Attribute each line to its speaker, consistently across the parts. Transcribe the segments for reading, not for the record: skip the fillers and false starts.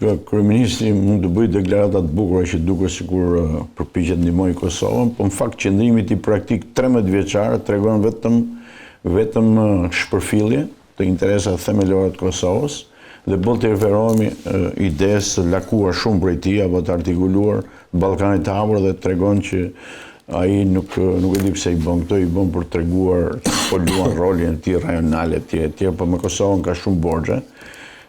Speaker 1: Shiko, kryeministri mund të bëjë deklarata të bukura që duket sikur përpiqet të ndihmojë Kosovën, po në fakt qëndrimi i tij praktik 13 vjeçar tregon vetëm vetëm shpërfillje të interesave themelore të Kosovës dhe boll t'i referohemi idesë së lakuar shumë prej tij apo të artikuluar të Ballkanit të Hapur dhe tregon që ai nuk nuk e di pse i bën këto, i bën për të treguar që po luan rolin e tij rajonal etj etj, po me Kosovën ka shumë borxhe.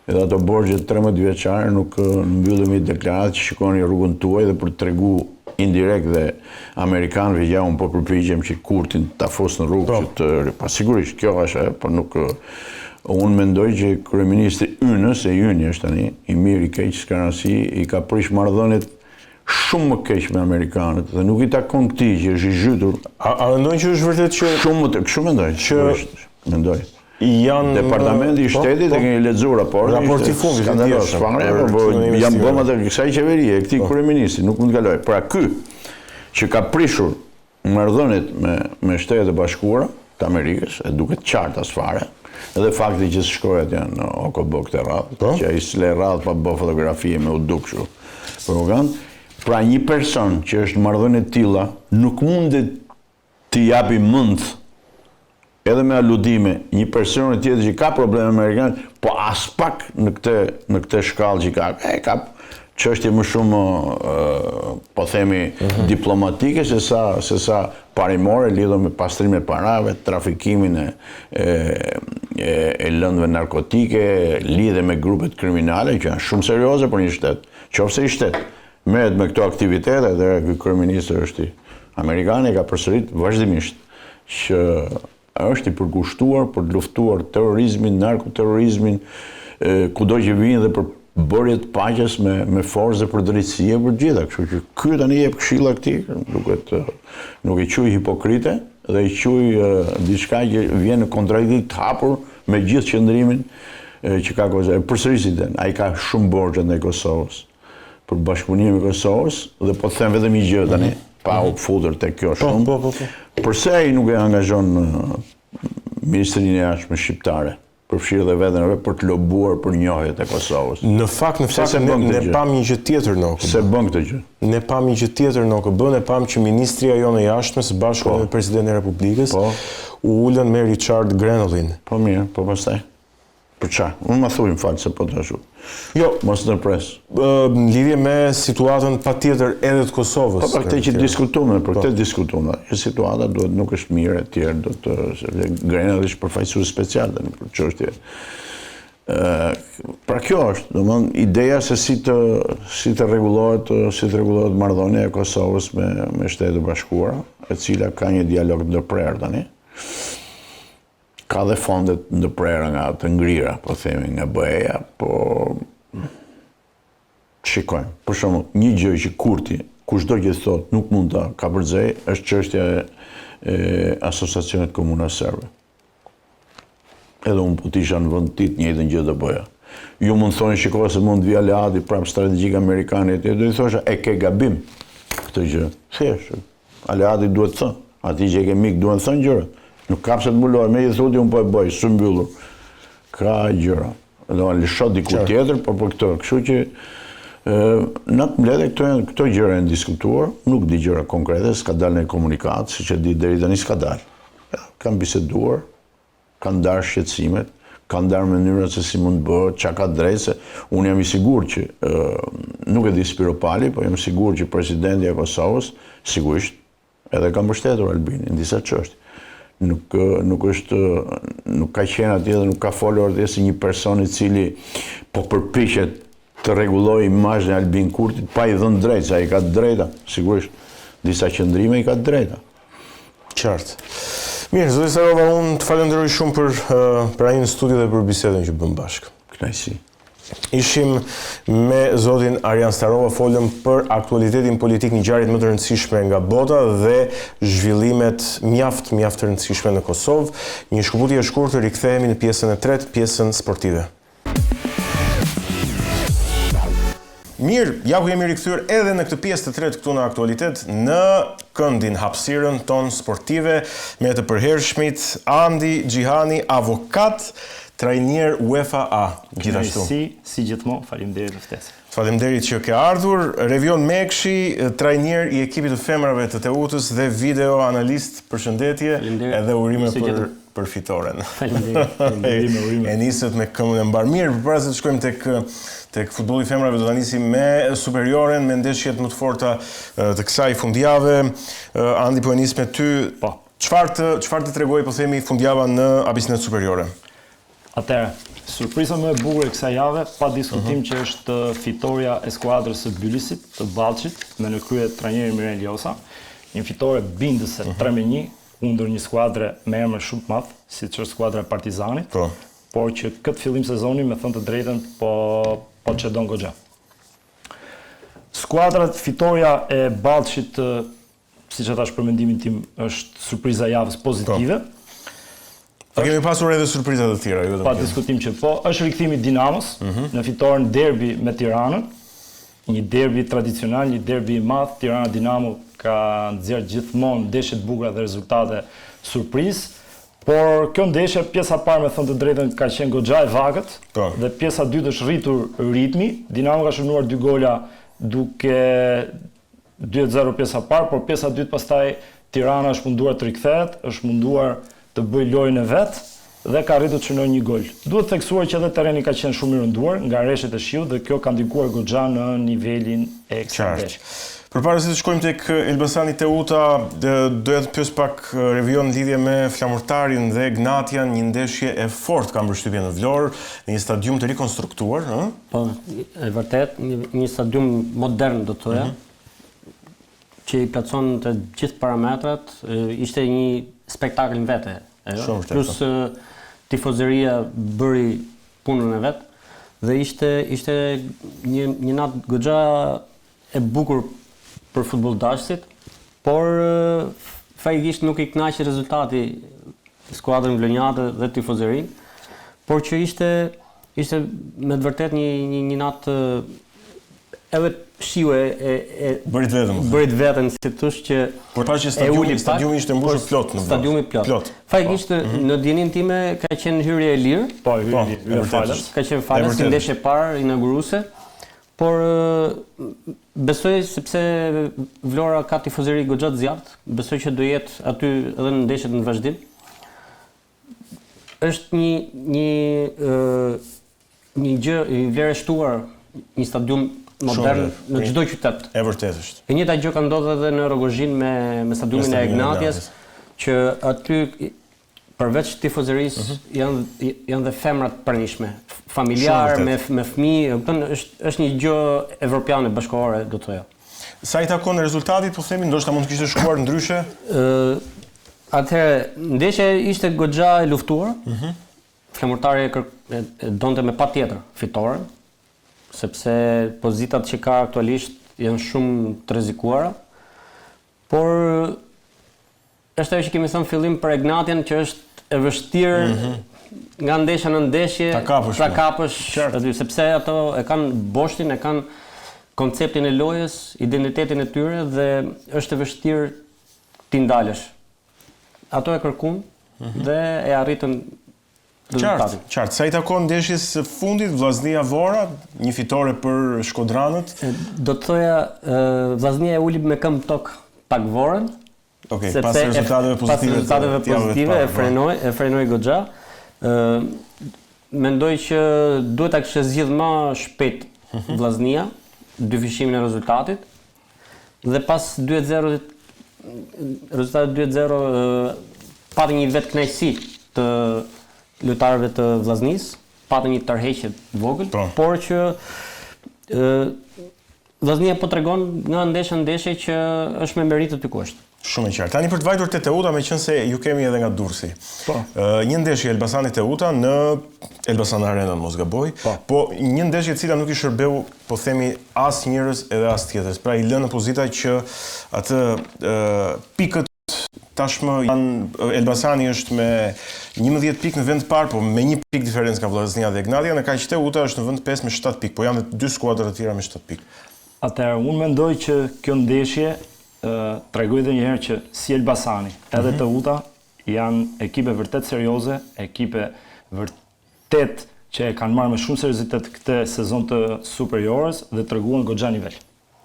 Speaker 1: Edhe ato borxhe 13 vjeçare nuk mbyllen me një deklaratë që shikoni rrugën tuaj dhe për të tregu indirekt dhe amerikanëve ja unë po përpiqem që Kurtin ta fus në rrugë po. që të pa sigurisht kjo është ajo, por nuk unë mendoj që kryeministri ynë, se i yni është tani, i mirë i keq s'ka rëndësi, i ka prish marrëdhëniet shumë më keq me amerikanët dhe nuk i takon këtij që është i zhytur.
Speaker 2: A, a mendon që është vërtet që
Speaker 1: shumë më të, kështu mendoj, që mendoj.
Speaker 2: Janë
Speaker 1: Departamenti i po, Shtetit po, e keni lexuar raportin.
Speaker 2: Raporti i fundit
Speaker 1: i djeshëm. Fare, po, po, janë bëmat e kësaj qeverie, e këtij po. kryeministri, nuk mund të kalojë. Pra ky që ka prishur marrëdhëniet me me Shtetet e Bashkuara të Amerikës, e duket qartë as fare, edhe fakti që s'shkoi atje në OKB këtë radhë, po? që ai s'le radhë pa bë fotografi me u duk kështu propagandë. Pra një person që është në marrëdhënie të tilla nuk mundet t'i japi mend edhe me aludime një personi tjetër që ka probleme me amerikanët, po aspak në këtë në këtë shkallë që ka. E ka çështje më shumë po themi mm -hmm. diplomatike se sa se sa parimore lidhur me pastrimin e parave, trafikimin e e e, e lëndëve narkotike, lidhje me grupet kriminale që janë shumë serioze për një shtet. Qoftë se një shtet merret me këto aktivitete, atëherë ky kryeministër është i amerikani e ka përsërit vazhdimisht që është i përkushtuar për të luftuar terrorizmin, narkoterrorizmin, kudo që vijnë dhe për bërje të paqes me me forcë dhe për drejtësi e për të gjitha. Kështu që ky tani jep këshilla këtij, duket nuk e quaj hipokrite dhe e quaj diçka që vjen në kontradiktë të hapur me gjithë qëndrimin që ka Kosova. E përsëris idenë, ai ka shumë borxhe ndaj Kosovës. për bashkëpunimin me Kosovës dhe po të them vetëm një gjë tani, mm -hmm. pa u futur tek kjo po, shumë. Po, po, po. Përse ai nuk e angazhon Ministrinë e Jashtme shqiptare, përfshirë dhe veten e vet për të lobuar për njohjet e
Speaker 2: Kosovës? Në fakt, në fakt ne, ne pamë një gjë tjetër në
Speaker 1: OKB. S'e bën këtë
Speaker 2: gjë. Ne pamë një gjë tjetër në OKB, ne pamë që Ministria jonë e Jashtme së bashku po. me Presidentin e Republikës po. u ulën me Richard Grenellin.
Speaker 1: Po mirë, po pastaj. Për ça? Unë ma thuj, më fal se po të ashtu.
Speaker 2: Jo,
Speaker 1: mos ndërpres.
Speaker 2: Në lidhje me situatën patjetër edhe të Kosovës.
Speaker 1: Po për këtë që diskutuam, për po. këtë diskutuam, që situata duhet nuk është mirë e tjerë, do të Grenelli është përfaqësues special tani për çështje. Ë pra kjo është, domethënë ideja se si të si të rregullohet si të rregullohet marrëdhënia e Kosovës me me Shtetet e Bashkuara, e cila ka një dialog të ndërprerë tani. Ka dhe fonde të ndërprera nga të ngrira, po themi nga BE-ja, po shikojmë. Për shembull, një gjë që Kurti, kushdo që thotë, nuk mund ta kapërcejë, është çështja e, e Asociacionit të Komunave Serbe. Edhe unë po të isha në vend të tij, të njëjtën gjë do bëja. Ju mund të thoni shiko se mund të vijë aleati prapë strategjik amerikan e tjerë, do i thosha e ke gabim këtë gjë. Thjesht, Aleati duhet thënë, atij që e ke mik duhen thënë gjërat. Nuk ka pse të mbulohet, meqë thotë unë po e bëj, sy mbyllur. Ka gjëra. Do lësho diku tjetër, po për këtë. Kështu që në atë mbledhje këto janë këto gjëra janë diskutuar, nuk di gjëra konkrete, s'ka dalë në komunikatë, siç e di deri tani s'ka dalë. Kanë biseduar, kanë ndarë shqetësimet, kanë ndarë mënyrat se si mund të bëhet, ça ka drejtë, se unë jam i sigurt që, nuk e di Spiropali, po jam i sigurt që presidentja e Kosovës, sigurisht, edhe ka mbështetur Albinin në disa çështje. Nuk, nuk është, nuk ka qenë atje dhe nuk ka folur atje si një person i cili po përpiqet të rregullojë imazhin e Albin Kurtit pa i dhënë drejtë, se ai ka të drejta, sigurisht, disa qëndrime i ka të drejta.
Speaker 2: Qartë. Mirë, zoti Starova, unë të falenderoj shumë për praninë në studio dhe për bisedën që bëmë
Speaker 1: bashkë. Kënaqësi.
Speaker 2: Ishim me zotin Arjan Starova, folëm për aktualitetin politik, ngjarjet më të rëndësishme nga bota dhe zhvillimet mjaft, mjaft të rëndësishme në Kosovë. Një shkëputje e shkurtër, rikthehemi në pjesën e tretë, pjesën sportive. Mirë, ja ku jemi rikthyer edhe në këtë pjesë të tretë këtu në aktualitet në këndin hapësirën tonë sportive me të përhershmit Andi Xhihani, avokat, Trajner UEFA A, gjithashtu.
Speaker 3: Kënaqësi, si gjithmonë, faleminderit për ftesën.
Speaker 2: Faleminderit që ke ardhur. Revion Mekshi, trajner i ekipit të femrave të Teutës dhe video analist, përshëndetje edhe urime për për fitoren.
Speaker 3: Faleminderit. Urime,
Speaker 2: urime. E nisët me këmbën e mbarë. Mirë, përpara se të shkojmë tek tek futbolli i femrave, do ta nisim me Superioren, me ndeshjet më të forta të kësaj fundjave. Andi po e nis me ty.
Speaker 3: Po.
Speaker 2: Çfarë të çfarë të tregoi po themi fundjava në Abissnet Superiore?
Speaker 3: Atëherë, surpriza më e bukur e kësaj jave, pa diskutim uh mhm. -huh. që është fitorja e skuadrës së Bylisit, të Ballshit, me në krye trajnerin Mirel Josa, një fitore bindëse uh -huh. 3-1 kundër një skuadre me emër shumë të madh, siç është skuadra e Partizanit.
Speaker 2: Po.
Speaker 3: Por që këtë fillim sezoni, me thënë të drejtën, po po çedon goxha. Skuadrat fitorja e Ballshit siç e thashë për mendimin tim, është surpriza e javës pozitive.
Speaker 2: Po. Po kemi pasur edhe surpriza të tjera, jo vetëm.
Speaker 3: Pa diskutim që po, është rikthimi i Dinamos mm -hmm. në fitoren derbi me Tiranën. Një derbi tradicional, një derbi i madh, Tirana Dinamo ka nxjerrë gjithmonë ndeshje të bukura dhe rezultate surprizë. Por kjo ndeshje, pjesa e parë me thënë të drejtën ka qenë goxha e vakët
Speaker 2: po.
Speaker 3: dhe pjesa e dytë është rritur ritmi. Dinamo ka shënuar dy gola duke 2-0 pjesa e parë, por pjesa e dytë pastaj Tirana është munduar të rikthehet, është munduar të bëjë lojën e vet dhe ka arritur të shënojë një gol. Duhet theksuar që edhe terreni ka qenë shumë i rënduar nga reshjet e shiut dhe kjo ka ndikuar goxha në nivelin e kësaj
Speaker 2: ndeshje. Përpara se të shkojmë tek Elbasani Teuta, doja të pyes pak Revion në lidhje me Flamurtarin dhe Egnatian, një ndeshje e fortë kam përshtypjen në Vlorë, në një stadium të rikonstruktuar, ëh?
Speaker 4: Po, e vërtetë, një, një stadium modern do të thoja, mm -hmm. që i plotëson të gjithë parametrat, ishte një spektakël në vete,
Speaker 2: ajo.
Speaker 4: Plus po. tifozeria bëri punën e vet dhe ishte ishte një një natë goxha e bukur për futbolldashësit, por fajësisht nuk i kënaqi rezultati skuadrën vlonjate dhe tifozerinë, por që ishte ishte me të vërtetë një një, një natë edhe shiu e e,
Speaker 2: e bëri të vetën.
Speaker 4: Bëri të vetën si thosh
Speaker 2: që Por pa që stadiumi stadiumi ishte mbushur plot
Speaker 4: në Stadiumi plot.
Speaker 2: Plot.
Speaker 4: Faktikisht po. mm -hmm. në dijeninë time ka qenë hyrje e lirë.
Speaker 3: Po, hyrje e lirë,
Speaker 4: po, falas. Ka qenë falas, si ndeshje e parë inauguruese. Por besoj sepse Vlora ka tifozeri goxha të zjarrtë, besoj që do jetë aty edhe në ndeshjet në vazhdim. Është një një ë një gjë, një vlerë e shtuar, një stadium modern në çdo qytet.
Speaker 2: E vërtetë është.
Speaker 4: E njëjta gjë ka ndodhur edhe në Rrogozhinë me me stadiumin e Egnatias, që aty Përveç tifozerisë mm -hmm. janë janë dhe femra të pranishme, familjar me me fëmijë, e kupton, është është një gjë evropiane bashkëkohore, do të
Speaker 2: thoja. Sa i takon rezultatit, po themi, ndoshta mund të kishte shkuar ndryshe?
Speaker 4: Ë atëherë ndeshja ishte goxha e luftuar.
Speaker 2: Mhm. Mm
Speaker 4: Flamurtari e, kër, e, e donte me patjetër fitoren, sepse pozitat që ka aktualisht janë shumë të rrezikuara. Por Është ajo që kemi thënë fillim për Egnatian që është e vështirë mm -hmm. nga ndeshja në ndeshje
Speaker 2: ta kapësh,
Speaker 4: ta kapësh aty sepse ato e kanë boshtin, e kanë konceptin e lojës, identitetin e tyre dhe është e vështirë t'i ndalësh. Ato e kërkun mm -hmm. dhe e arritën
Speaker 2: Qartë, qartë. Sa i takon ndeshjes së fundit, Vllaznia Vora, një fitore për shkodranët.
Speaker 4: Do të thoja, Vllaznia e uli me këmbë tokë pak Vorën.
Speaker 2: Okej, okay, pas rezultateve pozitive.
Speaker 4: Pas rezultateve pozitive e po. frenoi, e frenoi goxha. Ë mendoj që duhet ta kishte zgjidh më shpejt mhm. Vllaznia dyfishimin e rezultatit. Dhe pas 2-0 rezultatit 2-0 pati një vetëkënaqësi të lojtarëve të Vllaznisë, pati një tërheqje të vogël,
Speaker 2: po.
Speaker 4: por që ë Vllaznia po tregon nga ndeshja në ndeshje që është me meritë aty ku
Speaker 2: është. Shumë e qartë. Tani për të vajtur te Teuta, meqenëse ju kemi edhe nga Durrësi.
Speaker 3: Po.
Speaker 2: Një ndeshje Elbasani Teuta në Elbasan Arena, mos gaboj.
Speaker 3: Po.
Speaker 2: Po një ndeshje e cila nuk i shërbeu, po themi, as njërës edhe as tjetrës. Pra i lë në pozita që atë ë pikët tashmë janë Elbasani është me 11 pikë në vend të parë, po me një pikë diferencë nga Vllaznia dhe Egnatia, ndërkaq Teuta është në vend 5 me 7 pikë, po janë dhe dy skuadra të tjera me 7 pikë.
Speaker 3: Atëherë unë mendoj që kjo ndeshje tregoi edhe një herë që si Elbasani, edhe mm -hmm. Teuta janë ekipe vërtet serioze, ekipe vërtet vërtet që e kanë marrë me shumë seriozitet këtë sezon të Superiores dhe treguan goxha nivel.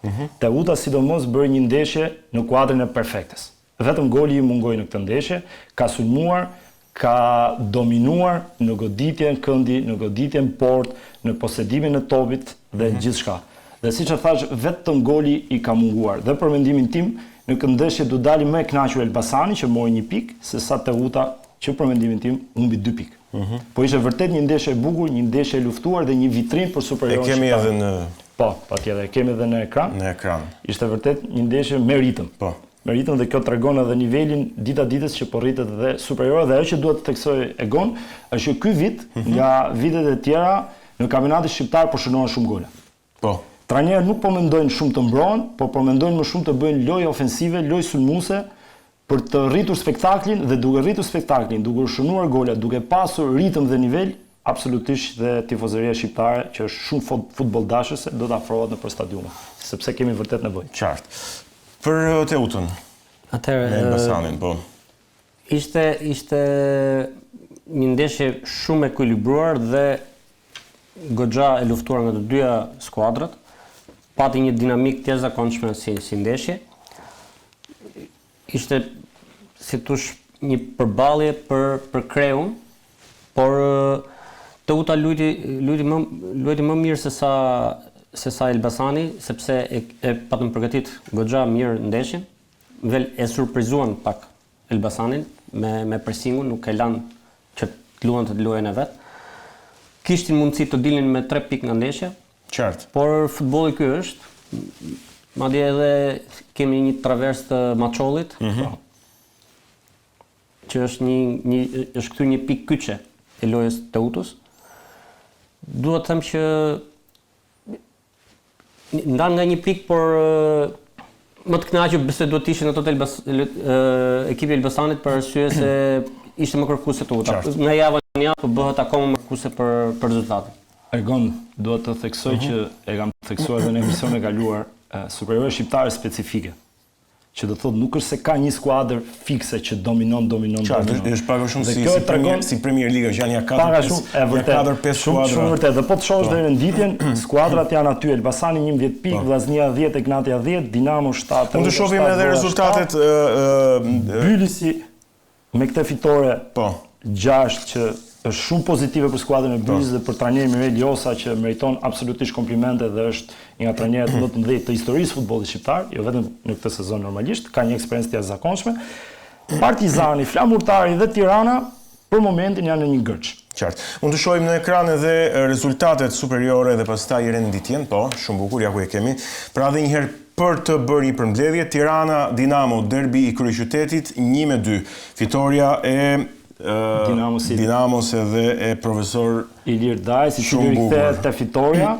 Speaker 3: Mm -hmm. Teuta sidomos bëri një ndeshje në kuadrin e perfektes. Vetëm goli i mungoi në këtë ndeshje, ka sulmuar, ka dominuar në goditjen këndi, në goditjen portë, në posedimin e topit dhe mm -hmm. gjithçka. Dhe siç e thashë, vetëm goli i ka munguar. Dhe për mendimin tim, në këtë ndeshje do dali më e kënaqur Elbasani që mori një pikë, se sa Teuta që për mendimin tim humbi dy pikë. Mm -hmm. Po ishte vërtet një ndeshje e bukur, një ndeshje e luftuar dhe një vitrinë për Superioren
Speaker 2: E kemi edhe në
Speaker 3: Po, patjetër, e kemi edhe në ekran.
Speaker 2: Në ekran.
Speaker 3: Ishte vërtet një ndeshje me ritëm.
Speaker 2: Po.
Speaker 3: Me ritëm dhe kjo tregon edhe nivelin dita ditës që po rritet dhe Superiorja dhe ajo që dua të theksoj Egon, është që ky vit mm -hmm. nga vitet e tjera në kampionatin shqiptar po shënohen shumë gola.
Speaker 2: Po.
Speaker 3: Trajnerët nuk po mendojnë shumë të mbrohen, por po mendojnë më shumë të bëjnë lojë ofensive, lojë sulmuese për të rritur spektaklin dhe duke rritur spektaklin, duke u shënuar gola, duke pasur ritëm dhe nivel, absolutisht dhe tifozeria shqiptare që është shumë futbolldashëse do të afrohet nëpër stadiume, sepse kemi vërtet nevojë.
Speaker 2: Qartë. Për uh, Teutën.
Speaker 4: Atëherë,
Speaker 2: me Elbasanin, po.
Speaker 4: Ishte ishte një ndeshje shumë e ekuilibruar dhe goxha e luftuar nga të dyja skuadrat. Pati një dinamikë të jashtëzakonshme si si ndeshje. Ishte si t'thush një përballje për për kreun, por Teuta luajti luajti më luajti më mirë se sa se sa Elbasani, sepse e, e patën përgatit goxha mirë ndeshjen. Vel e surprizuan pak Elbasanin me me presingun, nuk e lanë që të luante lojën e vet. Kishin mundësi të dilnin me 3 pikë nga ndeshja.
Speaker 2: Qartë.
Speaker 4: Por futbolli ky është, madje edhe kemi një travers të Maçollit. Mm -hmm. Që është një një është kthy një pikë kyçe e lojës Teutës. Dua të them që Ndan nga një pikë, por më të kënaqur besoj duhet të ishin ato të Elbas, ekipi i Elbasanit për arsye se ishte më kërkuese Teuta. Nga java në javë po bëhet akoma më kërkuese për për rezultatin.
Speaker 3: Egon, dua të theksoj uh mhm. -huh. që e kam theksuar edhe në emisionin e kaluar, superiorja shqiptare specifike. Që do të thotë nuk është se ka një skuadër fikse që dominon, dominon,
Speaker 2: Qartë,
Speaker 3: dominon.
Speaker 2: Është pak a shumë si si Premier, si Premier Liga që janë ja 4
Speaker 3: Pak a shumë, e vërtetë.
Speaker 2: 4 5 skuadra.
Speaker 3: Shumë vërtet. Dhe po të shohësh po. dhe renditjen, skuadrat janë aty Elbasani 11 pikë, po. Vllaznia 10, Egnatia 10, Dinamo
Speaker 2: 7. Mund të shohim edhe rezultatet
Speaker 3: ë Bylisi Me këtë fitore
Speaker 2: po.
Speaker 3: 6 që është shumë pozitive për skuadrën e Bylisit po. dhe për trajnerin Mirel Josa që meriton absolutisht komplimente dhe është një nga trajnerët më të mëdhenj të historisë së futbollit shqiptar, jo vetëm në këtë sezon normalisht, ka një eksperiencë të jashtëzakonshme. Partizani, Flamurtari dhe Tirana për momentin janë në një
Speaker 2: ngërç. Qartë. Mund të shohim në ekran edhe rezultatet superiore dhe pastaj renditjen, po, shumë bukur, ja ku e kemi. Pra edhe një herë për të bërë një përmbledhje, Tirana Dinamo, derbi i kryeqytetit, 1-2. Fitorja e
Speaker 3: Dinamos,
Speaker 2: Dinamos edhe e profesor
Speaker 3: Ilir Dajës, i cili rikthehet te fitorja.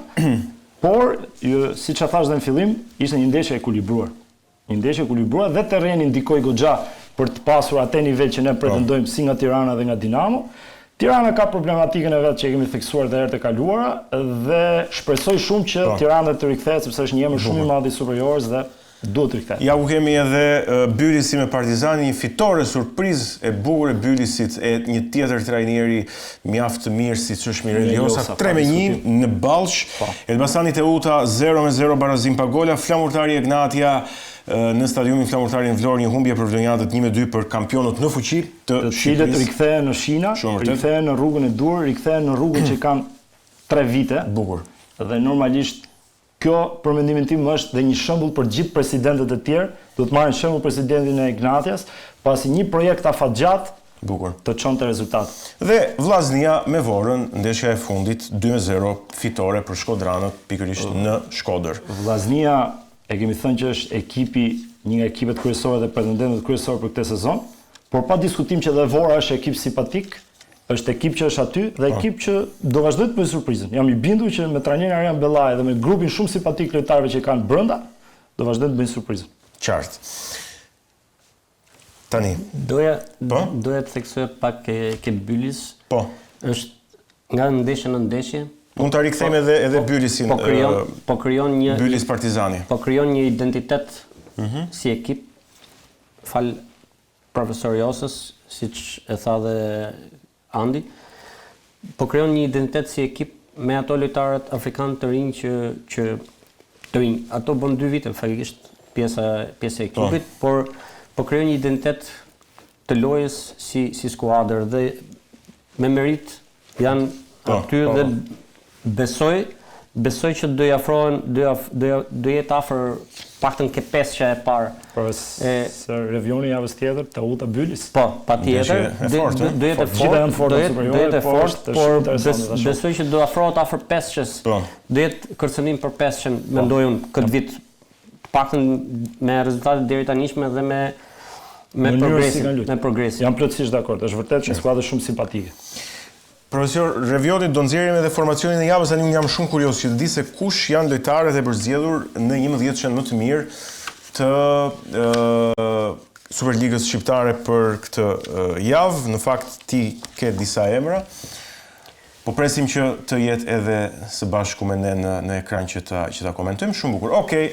Speaker 3: Por, siç e thashë dhe në fillim, ishte një ndeshje e ekuilibruar. Një ndeshje e ekuilibruar dhe terreni ndikoi goxha për të pasur atë nivel që ne po. pretendojmë si nga Tirana dhe nga Dinamo. Tirana ka problematikën e vet që e kemi theksuar dhe herët e kaluara dhe shpresoj shumë që po. Tirana të rikthehet sepse është një emër shumë i madh i Superiores dhe duhet të
Speaker 2: rikthehet. Ja ku kemi edhe Bylisi me Partizanin, një fitore surprizë e bukur e Bylisit e një tjetër trajneri mjaft të mirë siç është Mirel Josa, 3 me 1 në Ballsh. Po. Elbasani Teuta 0 me 0 barazim pa gola, Flamurtari Egnatia në stadiumin Flamurtari në Vlorë një humbje për vlonjatët 1 me 2 për kampionët në fuqi
Speaker 3: të Shqipërisë. Të cilët rikthehen në shina, rikthehen në rrugën e duhur, rikthehen në rrugën që kanë 3 vite.
Speaker 2: Bukur.
Speaker 3: Dhe normalisht Kjo, për mendimin tim, është dhe një shembull për gjithë presidentët e tjerë, duhet të marrin shembull presidentin e Egnatias, pasi një projekt afatgjatë
Speaker 2: Bukur.
Speaker 3: të çon te rezultati.
Speaker 2: Dhe Vllaznia me Vorën, ndeshja e fundit, 2-0 fitore për shkodranët pikërisht në Shkodër.
Speaker 3: Vllaznia e kemi thënë që është ekipi, një nga ekipet kryesore dhe pretendentët kryesorë për këtë sezon, por pa diskutim që dhe Vora është ekip simpatik, Është ekip që është aty dhe po. ekip që do vazhdojë të bëjë surprizën. Jam i bindur që me trajnerin Arian Bellaj dhe me grupin shumë simpatik lojtarëve që kanë brenda, do vazhdojnë të bëjnë
Speaker 2: surprizën. Qartë. Tani.
Speaker 4: Doja po? doja të theksoja pak ke ke Bylis.
Speaker 2: Po.
Speaker 4: Është nga ndeshja në ndeshje.
Speaker 2: Mund ta rikthejmë edhe edhe po, Bylisin.
Speaker 4: Po krijon po krijon një
Speaker 2: Bylis Partizani.
Speaker 4: Po krijon një identitet mm -hmm. si ekip fal Profesor Josës, siç e tha dhe Andi. Po krijon një identitet si ekip me ato lojtarët afrikanë të rinj që që të rinj, ato bën 2 vite faktikisht pjesa pjesë e po. ekipit, por po krijon një identitet të lojës si si skuadër dhe me meritë janë po, aty po, dhe po. besoj besoj që do i afrohen do do do jetë afër paktën ke pesëshja e parë.
Speaker 3: Po e Revioni javës tjetër Teuta Bylis.
Speaker 4: Po, patjetër, do do jetë e fortë, do jetë do jetë e fortë, por besoj që do afrohet afër pesëshes. Po. Do jetë kërcënim për pesëshen, po. mendoj unë këtë vit. Të paktën me rezultatet e deritanishme dhe me me progresin, me progresin.
Speaker 3: Jam plotësisht dakord, është vërtet që skuadra shumë simpatike.
Speaker 2: Profesor Revioni, do nxjerrim edhe formacionin e javës, tani unë jam shumë kurioz që të di se kush janë lojtarët e përzgjedhur në 11-shen më të mirë të Superligës shqiptare për këtë javë. Në fakt ti ke disa emra. Po presim që të jetë edhe së bashku me ne në në ekran që ta që ta komentojmë. Shumë bukur. Okej.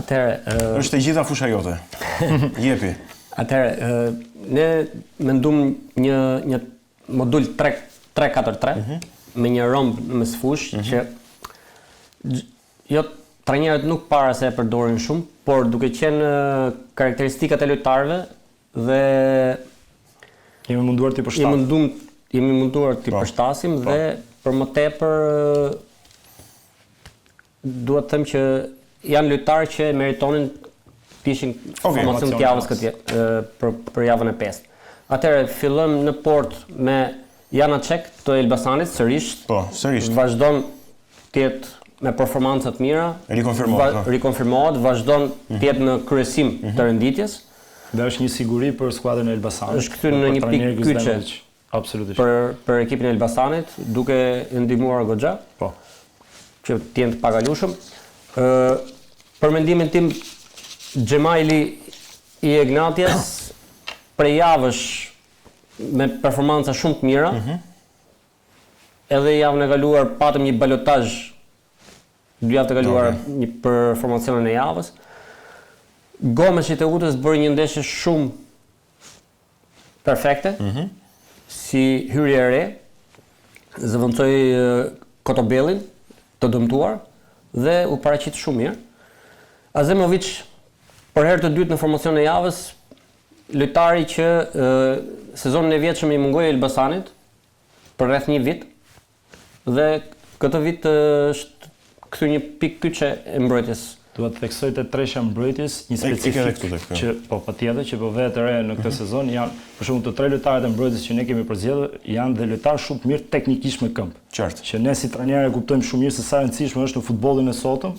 Speaker 4: Atëherë,
Speaker 2: është e gjitha fusha jote. Jepi.
Speaker 4: Atëherë, ne mendum një një modul 3 3-4-3 mm -hmm. me një romb në mesfushë mm -hmm. që jo trajnerët nuk para se e përdorin shumë, por duke qenë karakteristikat e lojtarëve dhe
Speaker 3: jemi munduar t'i
Speaker 4: përshtasim. Jemi munduar jemi munduar t'i po. përshtasim po. dhe për më tepër Dua të them që janë lojtarë që meritonin të ishin okay, formacion të javës këtë për për javën e pestë. Atëherë fillojmë në portë me Janacek të Elbasanit sërish.
Speaker 2: Po, sërish.
Speaker 4: Vazhdon të jetë me performanca të mira.
Speaker 2: Rikonfirmohet.
Speaker 4: Va, po. rikonfirmohet, vazhdon të mhm. jetë në kryesim mm -hmm. të renditjes.
Speaker 3: Dhe është një siguri për skuadrën e Elbasanit.
Speaker 4: Është kthyer në një pikë kyçe.
Speaker 3: Absolutisht.
Speaker 4: Për për ekipin e Elbasanit, duke e ndihmuar goxha.
Speaker 3: Po.
Speaker 4: Që të jenë të pakalueshëm. Ë për mendimin tim Xhemajli i Egnatias prej javësh me performanca shumë të mira. Mm -hmm. Edhe javën e kaluar patëm një balotazh dy javë të kaluara okay. një për formacionin e javës. Gomes i Teutës bëri një ndeshje shumë perfekte, mm -hmm. si hyrje e re, zëvendësoi Kotobellin të dëmtuar dhe u paraqit shumë mirë. Azemovic për herë të dytë në formacionin e javës, lojtari që e, sezonin e vjetshëm i mungoi Elbasanit për rreth një vit, Dhe këtë vit është kthy një pikë kyçe e mbrojtjes.
Speaker 3: Dua të theksoj te treshja e mbrojtjes një specifikë që po patjetër që po vehet re në këtë mhm. sezon janë për shembull të tre lojtarët e mbrojtjes që ne kemi përzgjedhur janë dhe lojtarë shumë të mirë teknikisht me këmbë.
Speaker 2: Qartë.
Speaker 3: Që ne si trajnerë e kuptojmë shumë mirë se sa e rëndësishme është në futbollin e sotëm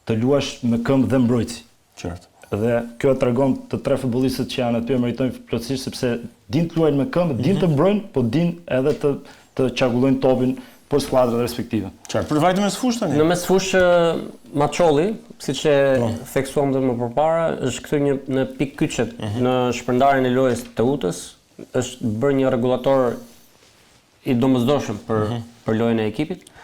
Speaker 3: të luash me këmbë dhe mbrojtësi.
Speaker 2: Qartë.
Speaker 3: Dhe kjo e tregon të tre futbollistët që janë aty e meritojnë plotësisht sepse dinë të luajnë me këmbë, dinë të mhm. mbrojnë, po dinë edhe të të qarkullojnë topin për skuadrat
Speaker 2: respektive. Qartë. Për vajtë në mesfushë
Speaker 4: tani? Në mesfushë Maçolli, siç e po. theksuam dhe më përpara, është kthyer një në pikë kyçe mm -hmm. në shpërndarjen e lojës të Teutës, është bërë një rregullator i domosdoshëm për mm -hmm. për lojën e ekipit.